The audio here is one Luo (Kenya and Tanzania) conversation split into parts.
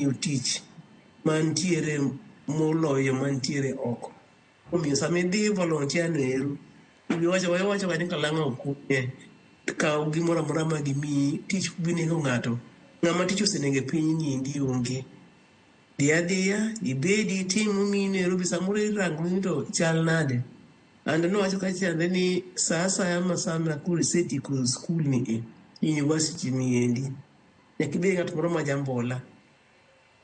Miyo tich mantiere moloyo mantiere oko. Omiyo sama idhi volunteer no ero, iwacho iwacho ga ni kalang'o ok kunye. Kaw gimoro amora ma gimiyi, tich ok bi nego ng'ato. Ng'ama tich osenego e piny ni endi onge. Dhi adhiya, ibedi, itim momiyi no ero be samoro irango ni to chal nade. And nowacho kacha chande ni sa asaya ma sama koro isetieko skul ni e, university ni endi, nyaka ibed ng'at moro ma jambola.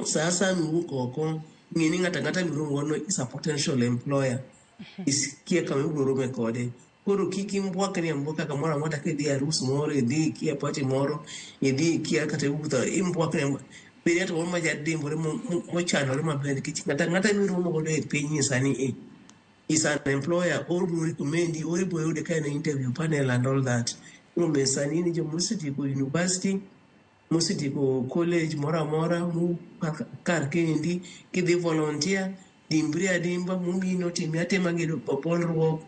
Sa asaya miwuok oko, ng'e ni ng'ato ang'ata miromo godo is a potential employer. Isikia kama ibiro rome kode. Koro kik imbwakni ambwaka kamoro amora kidhi e arus moro, idhi ikia party moro, idhi ikia kata iwuotho, imbwakni ambwaka. Bed ng'at moro ma jadimbore mochanore maber nikech ng'ato ang'ata miromo godo e pinyni sani e is an employer or obiro recommend or ibiro yude ka en e interview panel and all that. Omiyo sani ni joma osetieko university mosetieko college moro amora kar kendi kidhi volunteer dimbri adimba momiyi notimi atima gi bolruok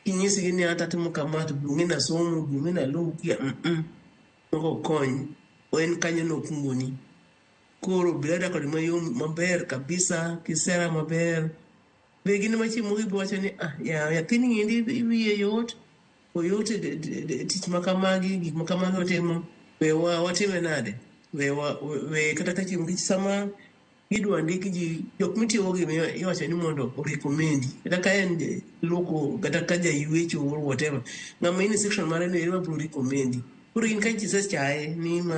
kinyisgi ni ata atimo kama to dong'e nasomo dong'e naluw kia moko kony en kanyo nokungoni koro bed ada kod mayom maber kabisa kisera maber be gin ma chieng' moro ibiro wacho ni ah ya nyathini endi wiye yot oyot e tich ma kamagi gik ma kamagi otimo we wa watime nade we wa we kata ka chieng' nikech sama gidwa ndik ji jok mitiyogo gi iwacho ni mondo o recommend kata ka en luoko kata ka jaywecho or whatever ng'ama in e section mare no ema biro recommend koro in ka ji osechaye ni ma